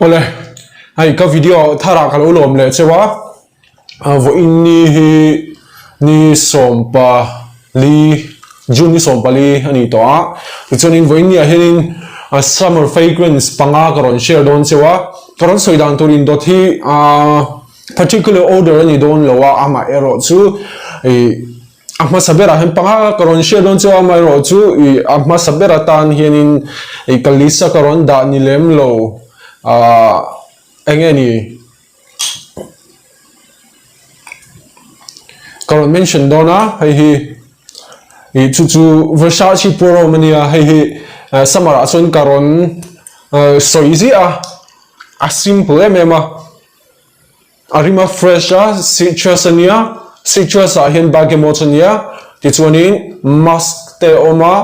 Awle, hei ka video tharah ka lo lawm leh cheu a, vawiin ni hi ni sawmpali June ni sawmpali a ni tawh a, tichuanin vawiin ni ah hianin summer fragrance panga ka rawn share dawn cheu a, ka rawn sawi dan tur indawt hi ahh particular order a ni dawn lo a, amaherawh chu ih. A hmasa berah hian panga ka rawn hriat dawn chu amaherawh chu ih a hmasa ber atan hianin ih ka list a ka rawn dah ni lem lo ahh eng nge ni ka rawn mention dawn a hei hi ih chu chu Versace Puro a nia hei hi summer ah chuan ka rawn sawi ziah a a simple em em a. A rim a fresh a, citrus a nia, citrus ah hian bergamot a nia, tichuanin musk te a awm a,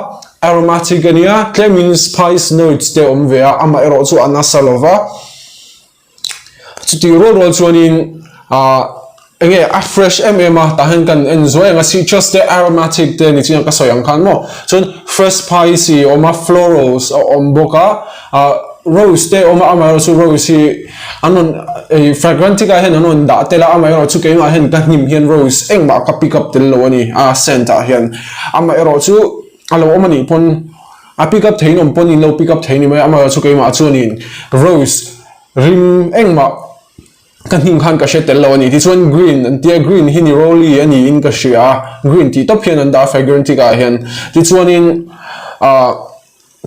aromatic a nia, tlemin spice notes te a awm ve a, amaherawh chu a nasa lo va, chutih rual rual chuanin ah eng nge a fresh em em a, tah hian kan en zuai ang a, citrus te aromatic te ni chiang ka sawi ang khan maw, chuan fresh spicy a awm a, florals a awm bawk a, ah rose te a awm a, amaherawh chu rose hi. An rawn ei fragrantic ah hian an rawn dah tel a amaherawh chu keimah hian ka hnim hian rose engmah ka pick up tel lo a ni a scent ah hian amaherawh chu a lo awm a nih pawn a pick up theiin awm pawn in lo pick up thei ni mai amaherawh chu keimah chuanin rose rim engmah ka hnim khan ka hre tel lo a ni tichuan green an tia green hi neroli a niin ka hria a green tih tawp hian an dah a fragrantic ah hian tichuanin ah.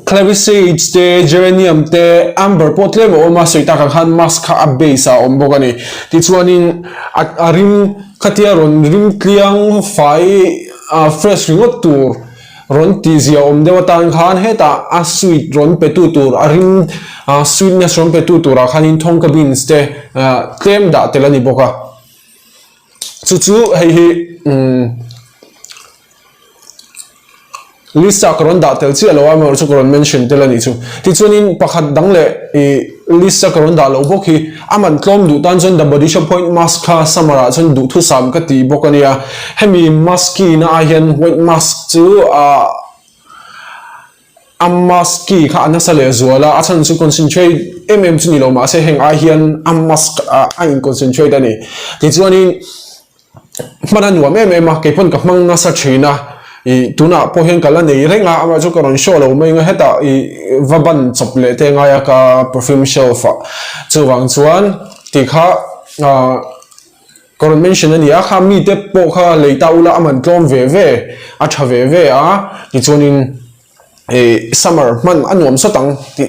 Clary sage te, geranium te, amber pawh tlem a awm a, sawi tak ang khan musk kha a base ah a awm bawk a ni. Tichuanin a a rim khatia rawn rim tliang fai ah fresh ringawt tur rawn tih zia awm deuh atan khan hetah a sweet rawn pe tu tur a rim ah sweetness rawn pe tu turah khanin thawngka beans te ah tlem dah tel a ni bawk a. Chu chu hei hi umm. List ah ka rawn dah tel chiah lo a, amaherawhchu ka rawn mention tel a nih chu. Tichuanin pakhat dang leh ih list a ka rawn dah loh bawk hi a man tlawm duh tan chuan The Body Shop White Mask kha summer ah chuan duhthusam ka tih bawk a nia. Hemi musky na ah hian white mask chu ah a musky kha a nasa leh zual a, a chhan chu concentrate em em chu ni lo mahse heng ai hian a musk ah a in concentrate a ni. Tichuanin. hman a nuam em em a keipawn ka hmang nasa thin a ih tunah pawh hian ka la nei reng a amah chu ka rawn show lo mai ang a hetah ih va ban chawp leh te ngai a ka perfume shelf ah chuvang chuan tih kha ah ka rawn mention a ni a kha mite pawh kha lei ta ula a man tlawm ve ve a tha ve ve a tichuanin ih summer hman a nuam sawt ang tih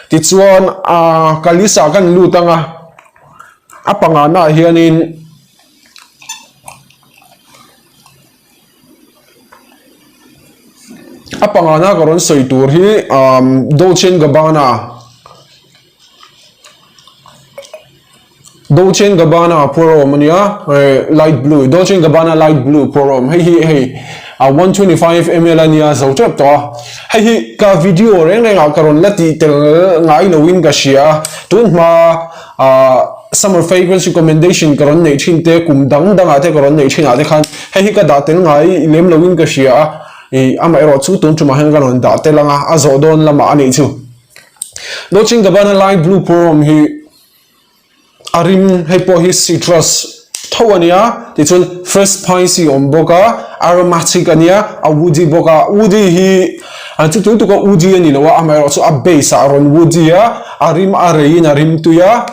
tichuan ah ka list ah kan lut ang a. A pangana ah hianin a pangana ka rawn sawi tur hi umm Dolce and Gabbana Dolce and Gabbana phur a awm a nia eh light blue Dolce and Gabbana light blue phur a awm hei hi hei a 125 ml a nia zo tep tawh a hei hi ka video reng reng ah ka rawn la tih tel ngai lo in ka hria a tun hma Ahh summer fragrance recommendation ka rawn neih thin te kum dang dangah te ka rawn neih thinah te khan hei hi ka dah tel ngai lem loin ka hria a ih amaherawh chu tun tumah hian ka rawn dah tel ang a a zawh dawn lamah a nih chu. Dolce and Gabbana light blue pawh hi a rim hei pawh hi citrus tho a nia tichuan fresh spicy a awm bawk a aromatic a nia a woody bawk a woody hi an chu tui tuk a woody a ni lo a amaherawh chu a base ah a rawn woody a a rim a rei in a rim tui a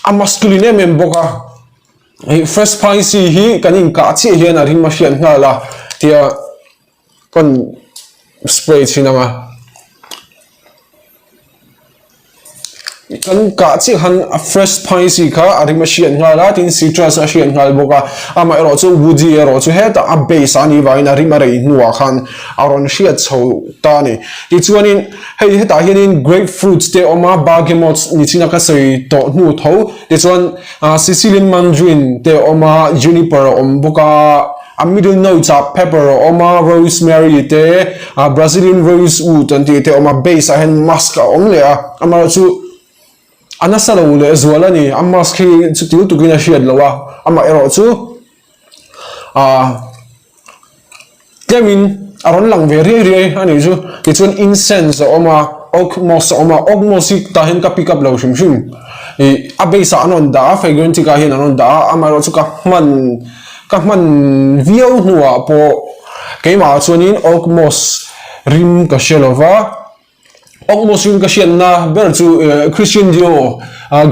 a masculine em em bawk a hei fresh spicy hi kan inkah chiah hian a rim a hriat nghal a tia kan spray chhin ang a. Kan kah chiah khan a fresh spicy kha a rim a hriat nghal a tin citrus a hriat nghal bawk a amaherawh chu woody erawh chu hetah a base a nih vangin a rim a rei hnuah khan a rawn hriat chho ta a ni tichuanin hei hetah hianin grapefruits te a awm a bergamot nichina ka sawi tawh hnu tho tichuan ah Sicilian mandarin te a awm a juniper a awm bawk a. A middle notes ah pepper a awm a, rosemary te, ah Brazilian rosewood an tih te a awm a, base ah hian musk a awm leh a, amaherawhchu a nasa lo leh zual a ni, a musk hi chuti lutukin a hriat loh a, amaherawhchu ah tlemin a rawn lang ve riai riai a nih chu, tichuan incense a awm a. Oak moss a awm a, oak moss hi tah hian ka pick up lo hrim hrim. Ih a base ah an rawn dah a fragrantic ah hian an rawn dah a, amaherawh chu ka hman ka hman viau hnuah pawh keimah ah chuanin oak moss rim ka hre lo va. Oak moss rim ka hriatna ber chu Christian Dior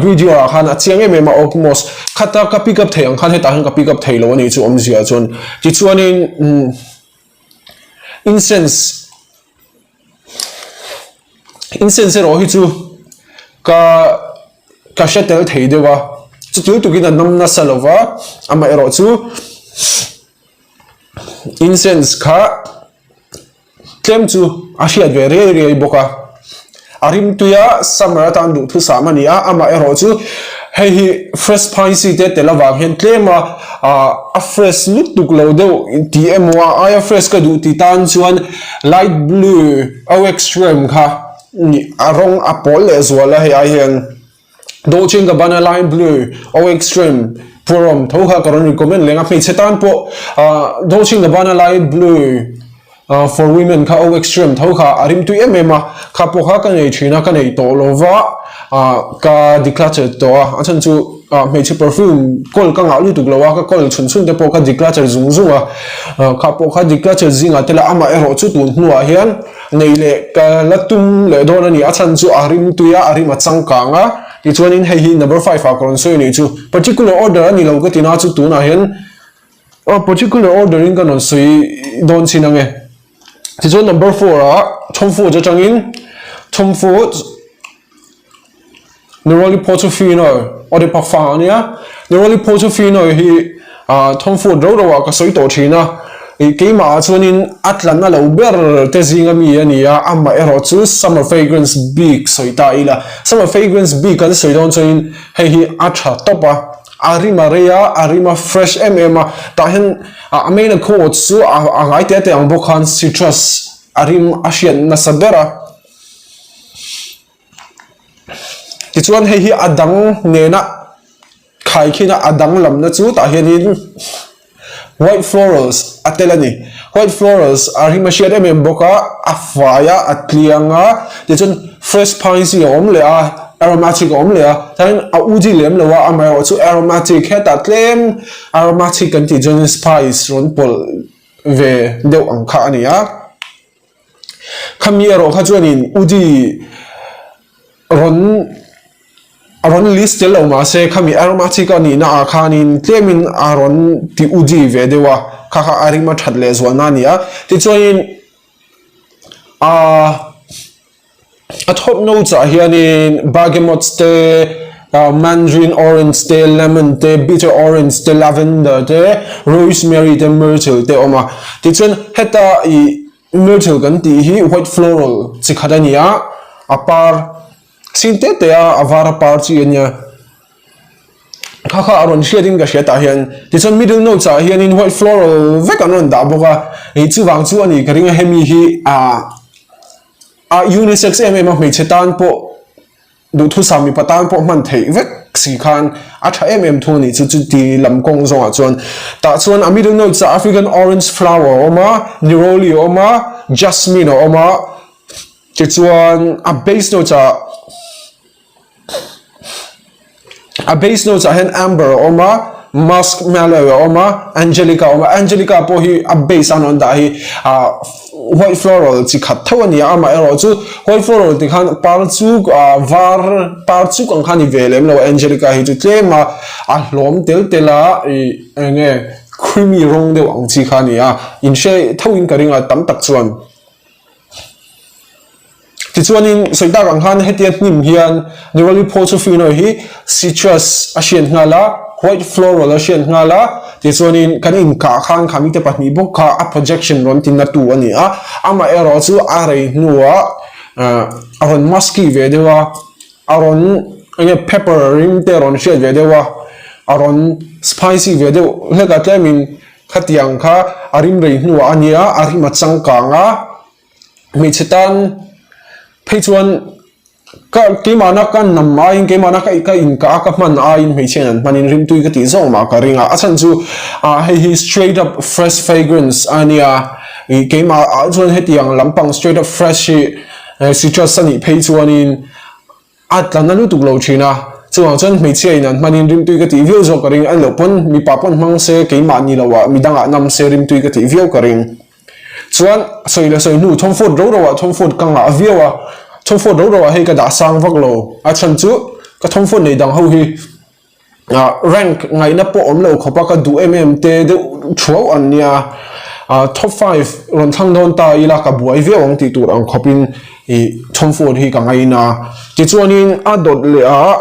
Grey Dior ah khan a chiang em em a oak moss khata ka pick up theih ang khan hetah hian ka pick up thei lo a nih chu awmzia chuan tichuanin incense Incense erawh hi chu ka ka hre tel thei deuh a, chuti tukin a nam nasa lo va, amaherawh chu incense kha tlem chu a hriat ve riai riai bawk a, a rimtui a summer atan duhthusam a ni a, amaherawh chu hei hi fresh spicy te tel avang hian tlem a ah a fresh lutuk lo deuh tih emaw a aia fresh ka duh tih tan chuan light blue o extreme kha a rawng a pawl leh zual a hei ai hian Dolce and Gabbana light blue o extreme puarawm tho kha ka rawn recommend leng a hmeichhe tan pawh ah Dolce and Gabbana light blue ah for women kha o extreme tho kha a rimtui em em a kha pawh kha ka nei thin a ka nei tawh lo va ah ka declutter tawh a a chhan chu ah hmeichhe perfume kawl ka ngah lutuk lo a ka kawl chhun chhun te pawh ka declutter zung zung a ah kha pawh kha declutter zingah te lah amaherawh chu tun hnuah hian nei leh ka la tum leh dawn a ni a chhan chu a rimtui a a rim a changkang a tichuanin hei hi number five ah ka rawn sawi a nih chu particular order a ni lo ka ti na chu tunah hian. Aw particular order in ka rawn sawi dawn chin ange. Tichuan number 4 ah Tom Ford atangin Tom Ford Neroli Portofino Eau de Parfum ania. Neroli Portofino hi ah Tom Ford ro ro ah ka sawi tawh thin a. Ih keimah ah chuanin a tlan a lo ber te zinga mi a ni a, amah erawh chu summer fragrance bik sawi ta ila. Summer fragrance bik kan sawi dawn chuanin hei hi a tha tawp a. A rim a rei a, a rim a fresh em em a, tah hian a main accord chu a ngai te te ang bawk khan citrus a rim a hriat nasa ber a. Tichuan hei hi a dang nena khaikhin a a danglamna chu tah hianin White florals a tel a ni. White florals a rim a hriat em em bawk a, a fai a, a tliang a, tichuan fresh pine chi a awm leh a, aromatic a awm leh a, chuanin a uji lem lo a, amaherawh chu aromatic hetah tlem aromatic kan tih chuan spice rawn pawlh ve deuh ang kha a ni a. Khami erawh kha chuanin uji rawn a rawn list tel lo mahse khami aromatic a nihna ah khanin tlemin a rawn ti uji ve deuh a kha kha a rim a that leh zualna a ni a tichuanin ahh a thawmhnaw chah hianin bergamot te ah mandarin orange te lemon te bitter orange te lavender te rosemary te myrtle te a awm a tichuan heta ih myrtle kan tih hi white floral chi khat a ni a a par Chhing te te a a var a par chi a nia. Kha kha a rawn hriat in ka hria tah hian. Tichuan middle notes ah hianin white floral vek an rawn dah bawk a. Ih chuvang chu a ni ka ring a hemi hi ah a unisex em em a hmeichhe tan pawh duhthusam mipa tan pawh hman theih vek si khan a tha em em thung a nih chu chuti lam kawng zawngah chuan. Tah chuan a middle notes ah African orange flower a awm a, neroli a awm a, jasmine a awm a. Tichuan a base notes ah a base notes ah hian amber a awm a musk mallow a awm a angelica a awm a angelica pawh hi a base a an rawn dah hi ah white floral chi khat tho a ni a amaherawh chu white floral ti khan par chu ah var par chuk ang kha a ni ve lem lo a angelica hi chu tlem a a hlawm tel tel a ih eng nge creamy rawng deuh ang chi kha a ni a inhre tho in ka ring a tam tak chuan. Tichuanin sawi tak ang khan hetia hnim hian Neroli Portofino hi citrus a hriat nghal a, white floral a hriat nghal a, tichuanin kan inkah khan kha mite pahnih bawk kha a projection rawn ti na tu a ni a, amaherawh chu a rei hnuah a rawn musky ve deuh a, a rawn eng nge pepper rim te a rawn hriat ve deuh a, a rawn spicy ve deuh hlek a tlemin Khatiang kha a rim rei hnuah a nia, a rim a changkang a, hmeichhe tan phei chuan ka keimahna ka nam aiin keimahna ka ka inkah a ka hman aiin hmeichhiain an hmanin rimtui ka tih zawk mah ka ring a, a chhan chu ah hei hi straight up fresh fragrance a nia, ih keimah ah chuan hetiang lampang straight up fresh hi. Citrus a nih phei chuanin a tla na lutuk lo thin a, chuvang chuan hmeichhia in an hmanin rimtui ka tih viau zawk ka ring, a loh pawn mipa pawn hmang se keimah ni lo ah midang ah nam se rimtui ka tih viau ka ring. Chuan sawi leh sawi hnu Tom Ford ro ro ah Tom Ford ka ngah viau a, Tom Ford ro ro ah hei ka dah sang vak lo, a chhan chu ka Tom Ford nei dang ho hi ah rank ngaihna pawh awm lo khawp a ka duh em em te deuh thuau an nia ah top five rawn thlang dawn ta ila ka buai viau ang tih tur ang khawp in ih Tom Ford hi ka ngaina tichuanin a dawt leh ah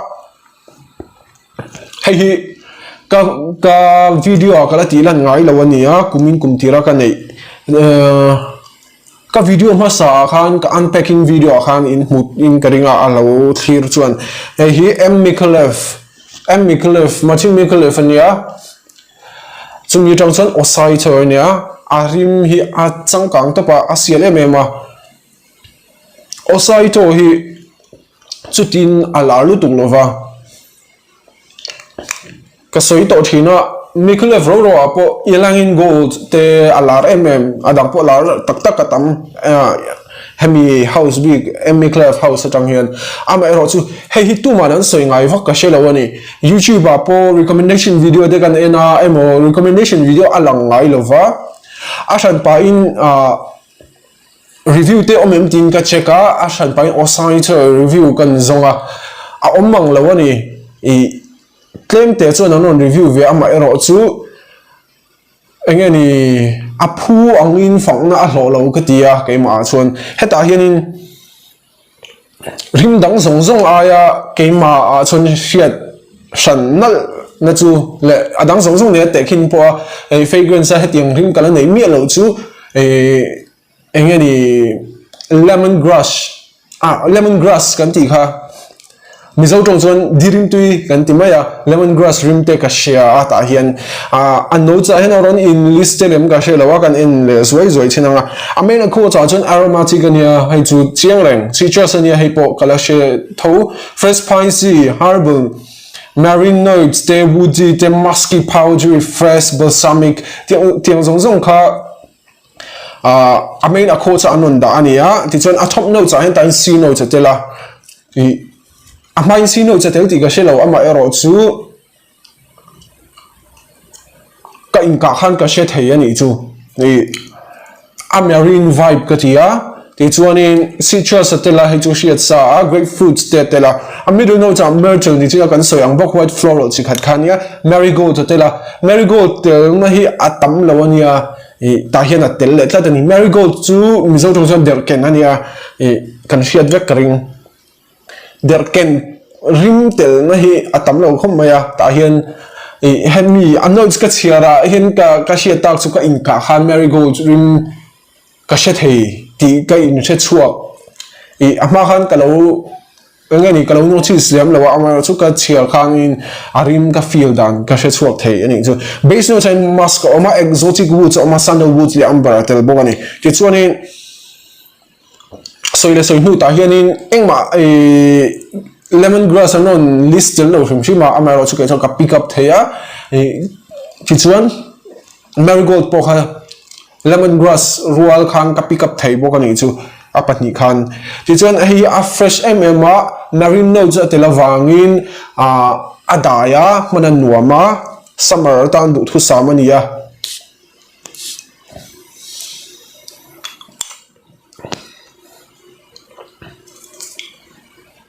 hei hi ka ka video ah ka la tih lan ngai lo a nia kumin kum tira ka neih ehh. Ka video hmasa ah khan ka unpacking video ah khan in hmu in ka ring a a lo thlir chuan hei hi M Micallef M Micallef Martin Micallef a nia chumi atang chuan Osai chaw a nia a rim hi a changkang tawp a a sial em em a Osai chaw hi chutin a lar lutuk lova. Ka sawi tawh thin a, Micallef ro ro ah pawh Ylang-in Gold te a lar em em, a dang pawh lar tak tak a tam hemi house bik Micallef house atang hian. Amaherawh chu hei hi tuman an sawi ngai vak ka hre lo a ni. YouTube ah pawh recommendation video te kan en a emaw recommendation video a lang ngai lo va, a hran pahin ah Review te awm em tiin ka check a, a hran pahin aw sang hi chu review kan zawng a, a awm mang lo a ni. Ih tlem te chuan an rawn review ve amah erawh chu eng nge ni a phu angin fakna a hlawh lo ka ti a keimah ah chuan hetah hianin Rim dang zawng zawng aia keimah ah chuan hriat hran nalh na chu leh a dang zawng zawng nen a tehkhin pawh a hei fragrance a hetiang rim ka la neih miah loh chu ehh eng nge ni lemon grass ah lemon grass kan tih kha. Mizo tawng chuan di rimtui kan ti mai a, lemon grass rim te ka hria a tah hian ah a notes ah hian a rawn in list te lem ka hre lo a kan en leh zuai zuai thin ang a, a main a khu chah chuan aromatic a nia hei chu chiang reng citrus a nia hei pawh ka la hre tho fresh spicy herbal marine notes te woody te musky powdery fresh balsamic tiang tiang zawng zawng kha ah a main a khaw chu an rawn dah a ni a tichuan a thawmhnaw chah hian tah hian c notes a tel a ih a hmain c notes a tel tih ka hre lo amah erawh chu ka inkah khan ka hre thei a nih chu ih a marine vibe ka ti a tichuanin citrus a tel a hei chu hriat sa a grapefruits te a tel a a middle notes ah myrtle ni china kan sawi ang bawk white floral chi khat kha a nia marigold a tel a marigold telna hi a tam lo a nia. Ih tah hian a tel leh tlat a ni. Marigold chu Mizo tawng chuan derhken a nia ih kan hriat vek ka ring. Derhken rim telna hi a tam lo khawp mai a tah hian ih hemi a notes ka chhiar ah hian ka ka hriat tak chu ka inkah khan marigold rim ka hre thei tih ka inhre chhuak ih a hma khan ka lo Eng nge ni ka lo notice lem lo a, amaherawh chu ka chhiar khangin a rim ka feel dan ka hre chhuak thei a nih chu. Base note hian musk a awm a, exotic woods a awm a, sandalwood leh amber a tel bawk a ni. Tichuanin sawi leh sawi hnu tah hianin engmah ihh lemon grass an rawn list tel lo hrim hrim a, amaherawh chu kei chuan ka pick up thei a, ihh tichuan marigold pawh kha Lemon grass rual khan ka pick up thei bawk a nih chu a pahnih khan. Tichuan hei hi a fresh em em a, marine notes a tel avangin ah a dai a, hman a nuam a, summer atan duhthusam a ni a.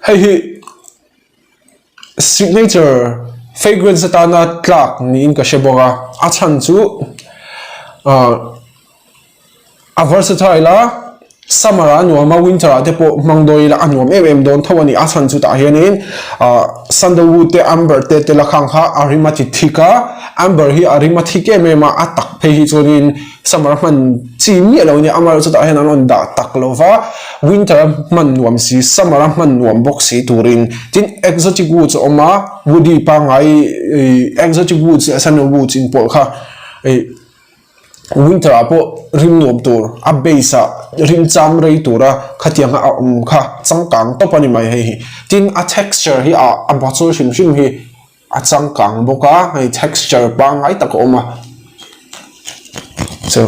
Hei hi. Signature fragrance atana tlak niin ka hre bawk a, a chhan chu ah a versatile a, summer ah a nuam a, winter ah te pawh hmang dawn ila a nuam em em dawn tho a ni, a chhan chu tah hianin ah sandalwood te amber te te la khang kha a rim a ti thik a, amber hi a rim a thik em em a, a tak phei hi chuanin summer a hman chi miah lo a nia, amaherawhchu tah hian an rawn dah tak lo va, winter a hman nuam si, summer a hman nuam bawk si turin tin exotic woods a awm a, woody pangngai ih exotic woods leh sandalwoods inpawlh kha ih winter ah pawh rim nuam tur a base ah rim cham rei tura khatiang a awm kha changkang tawp a ni mai hei hi, tin a texture hi ah a bottle hrim hrim hi. A changkang bawk a hei texture pangngai tak a awm a chu.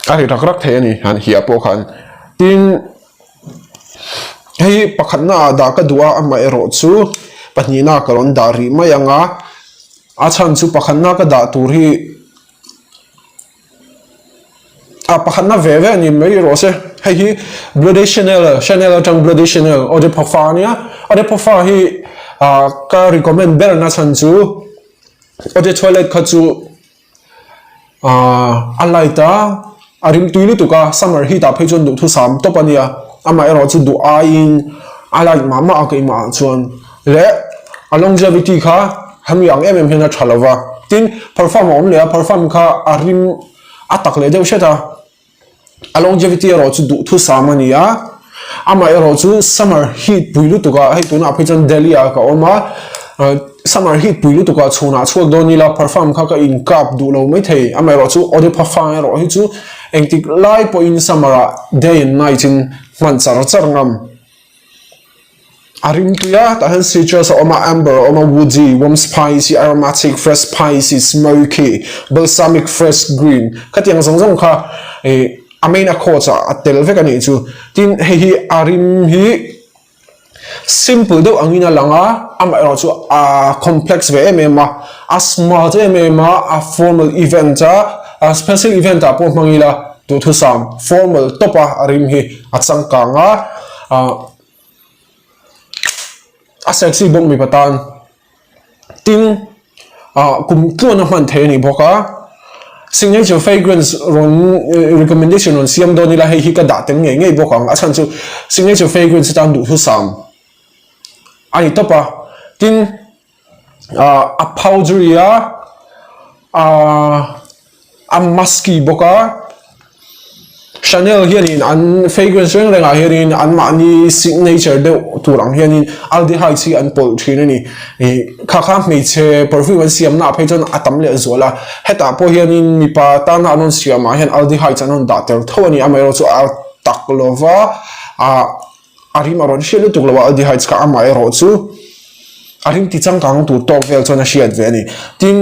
A ri rak rak thei a ni han hiah pawh khan. Tin, hei pakhatna ah dah ka duh a, amaherawh chu pahnihna ka rawn dah rih mai ang a, a chhan chu pakhatna ka dah tur hi a pakhatna ve ve a ni mai rawh se. Hei hi Bleu de Chanel, Chanel atang Bleu de Chanel Eau de Parfum a nia. Eau de Parfum hi ah ka recommend ber na chhan chu Eau de Toilette kha chu Ahh a light a, a rim tui lutuk a, summer heat ah phei chuan duhthusam tawp a nia, amaherawh chu duh aiin a light mah mah a keimah ah chuan leh a longevity kha hemi ang em em hian a tha lo va, tin perfume a awm leh a, perfume kha a rim a tak leh deuh hret a. A longevity erawh chu duhthusam a ni a, amah erawh chu summer heat pui lutuk ah hei tunah phei chuan Delhi ah ka awm a, summer heat pui lutuk ah chhunah chhuak dawn ila perfume kha ka in kap duh lo maithei, amah erawh chu eau de parfum erawh hi chu engtik lai pawhin summer ah day and night in hman char char ngam. A rimtui a, tah hian citrus a awm a, amber a awm a, woody, warm spicy, aromatic, fresh spicy, smoky, balsamic, fresh green khatiang zawng zawng kha ih a main accords ah a tel vek a nih chu. Tin hei hi a rim hi simple deuh angin a lang a, amaherawh chu a complex ve em em a, a smart em em a, a formal event a, a special event ah pawh hmang ila duhthusam formal tawp a a rim hi a changkang a. Ah a sexy bawk mipa tan tin ah kum tluan a hman thei a ni bawk a signature fragrance rawn recommendation rawn siam dawn ila hei hi ka dah tel ngei ngei bawk ang a chhan chu signature fragrance atan duhthusam a ni tawp a tin. ah a powdery a ah a musky bawk a chanel hianin an fragrance reng rengah hianin anmahni signature deuh tur ang hianin aldehydes hi an pawlh thin a ni ih kha kha hmeichhe perfume an siam naah phei chuan a tam leh zual a hetah pawh hianin mipa tana an rawn siam ah hian aldehydes an rawn dah tel tho a ni amaherawh chu a tak lova ah. A rim a rawn hriat lutuk lo a, aldehydes kha amah erawh chu a rim ti changkang tur tawk vel chuan a hriat ve a ni. Tin,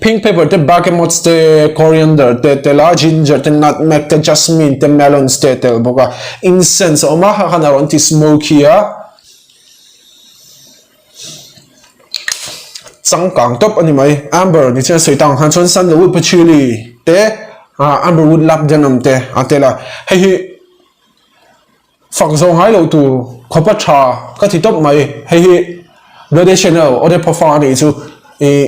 pink pepper te, bergamots te, coriander te tel a, ginger te, nutmeg te, jasmine te, melons te tel bawk a. Incense a awm a, kha khan a rawn ti smoky a. Changkang tawp a ni mai. Amber ni chian sawi tang khan chuan sandalwood patchouli te, amberwood labdanum te a tel a. Hei hi. Fak zawh ngai loh tur khawp a tha ka ti tawp mai. Hei hi Bloody Chanel Eau de Parfum a nih chu ih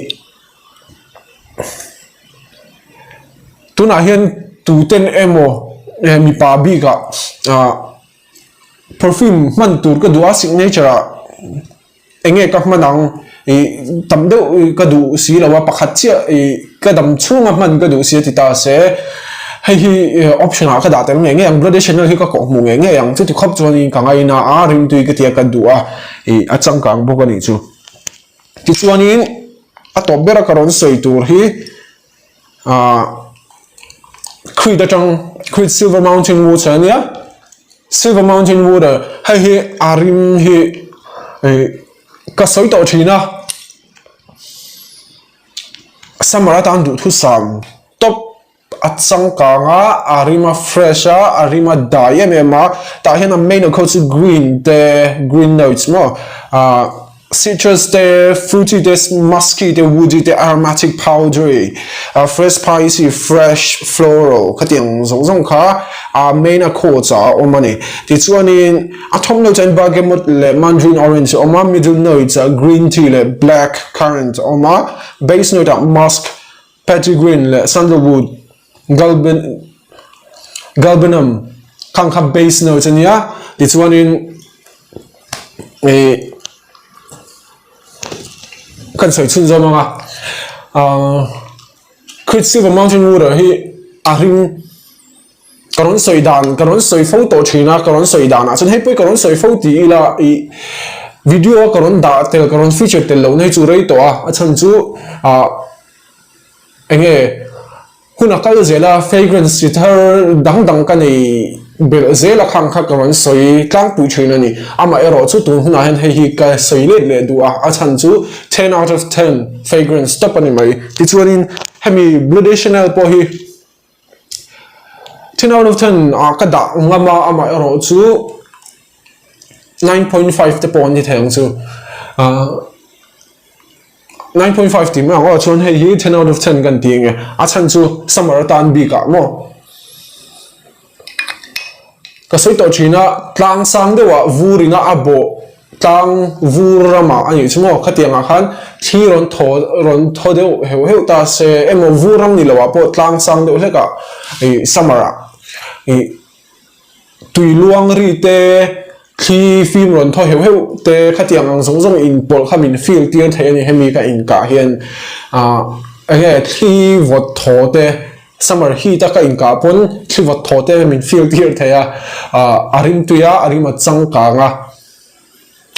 tunah hian tuten emaw mipa bikah ah perfume hman tur ka duh a signature ah. Eng nge ka hman ang? Ih tam deuh ka duh si lo a, pakhat chiah ih ka dam chhunga hman ka duh si a ti ta se. Hei hi option ah ka dah tel ngei ngei ang, Bloody Chanel hi ka kawh hmuh ngei ngei ang. Chuti khawp chuanin ka ngaina a, rimtui ka tia ka duh a, ih a changkang bawk a nih chu. Tichuanin a tawp bera ka rawn sawi tur hi ah Creed atang Creed Silver Mountain Water a nia Silver Mountain Water hei hi a rim hi ih ka sawi tawh thin a summer atan duhthusam tawp a changkang a a rim a fresh a a rim a dai em em a tah hian a main a kho chu green te green notes maw ah. Citrus te, fruity te, musky te, woody te, aromatic, powdery, fresh spicy, fresh floral khatiang zawng zawng kha a main a chords ah a awm a ni. Tichuanin a top notes ah hian bergamot leh mandarin orange a awm a, middle notes ah green tea leh black currant a awm a, base note ah musk, petitgrain leh sandalwood, galban galbanum khang kha base notes a nia. Tichuanin ih kan sawi chhun zawm ang a ahh Creed Silver Mountain Water hi a ring ka rawn sawi dan ka rawn sawi fo tawh thin a ka rawn sawi danah chuan hei pawh hi ka rawn sawi fo tih ila ih video a ka rawn dah tel ka rawn feature tel lohna hi chu rei tawh a a chhan chu ah eng nge. Hun a kal zel a, fragrance chi thar dang dang ka nei belh zel a khang kha ka rawn sawi tlangpui thin a ni. Amah erawh chu tun hunah hian hei hi ka sawi let leh duh a, a chhan chu ten out of ten fragrance tawp a ni mai. Tichuanin hemi Bleu de Chanel pawh hi. 10 out of 10 ah ka dah ngam a amaherawh chu 9.5 te pawh an ni thei ang chu ah 9.5 tih mai ang aw chuan hei hi 10 out of 10 kan ti ang e a chhan chu summer atan bik ah maw Ka sawi tawh thin a, tlang sang deuhah vur ina a bawh tlang vur ramah a nih chu maw? Khatiangah khan thli rawn thaw rawn thaw deuh heuh heuh ta se emaw vur ram ni loah pawh tlang sang deuh hlekah ih summer ah ih tui luang ri te thli fim rawn thaw heuh heuh te khatiang ang zawng zawng inpawlh kha min feel tir thei a ni hemi ka inkah hian ah enge thli vawt thaw te. Summer heat a ka inkah pawn thli vawt thaw te min feel tir thei a, a rim tui a, a rim a changkang a,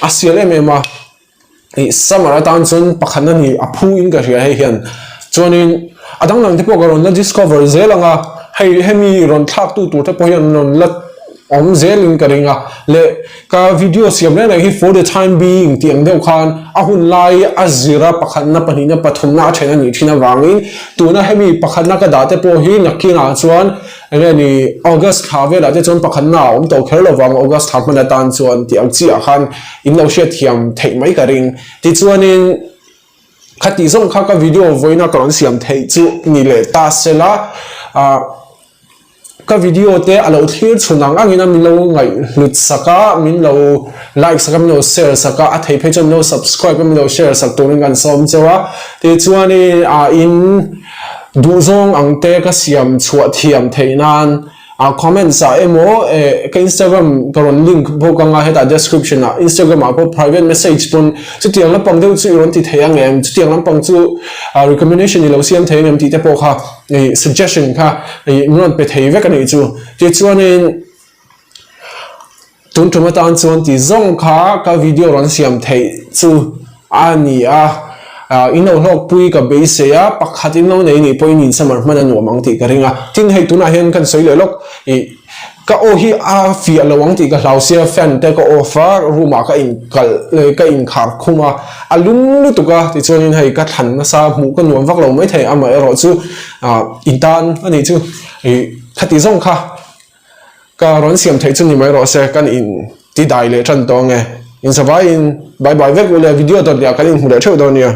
a sial em em a, ih summer atan chuan pakhat a ni a phu in ka hria hei hian chuanin a dangdang te pawh ka rawn la discover zel ang a, hei hemi rawn thlak tu tur te pawh hian an rawn la awm zel in ka ring a, leh Ka video siam reng reng hi for the time being tih ang deuh khan a hun lai a zira pakhatna pahnihna pathumna a then a nih thin avangin tuna hemi pakhatna ka dah te pawh hi nakinah chuan enge ni August thla velah te chuan pakhatna a awm tawh kher lovang August thla hman atan chuan tih ang chiah khan in lo hriatthiam theih mai ka ring. Tichuanin khatih zawng kha ka video vawiina ka rawn siam theih chu ni leh ta sela ah. Ka video te a lo thlir chhun ang angin a min lo ngaihhlut sak a, min lo like sak a, min lo share sak a, a theih phei chuan min lo subscribe a, min lo share sak turin kan sawm cheu a. Tichuanin ah in duhzawng ang te ka siam chhuah thiam theih nan ah comments ah emaw eh ka Instagram ka rawn link bawk anga hetah description ah Instagram ah pawh private message pawn chutiang lampang deuh chu i rawn ti thei ang em, chutiang lampang chu ah recommendation i lo siam thei ang em tih te pawh kha ih suggestion kha ih min rawn pe thei vek a nih chu tichuanin tun tum atan chuan ti zawng kha ka video rawn siam theih chu a ni a ah in lo hlawk pui ka beisei a pakhat in lo nei nih pawhin in summer hman a nuam ang tih ka ring a tin hei tunah hian kan sawi leh lawk ih Ka aw hi a fiah lo ang tih ka hlau sia, fan te ka off a, room ah ka in kalh leh ka in khar khum a, a lum lutuk a tichuanin hei ka thlan nasa hmuh ka nuam vak lo maithei amaherawh chu ah in tan a nih chu ih khati zawng kha ka rawn siam theih chu ni mai rawh se kan in ti dai leh tan tawh ange in savaiin bye bye vek ule video dawt leh ah kan in hmu leh theuh dawn nia.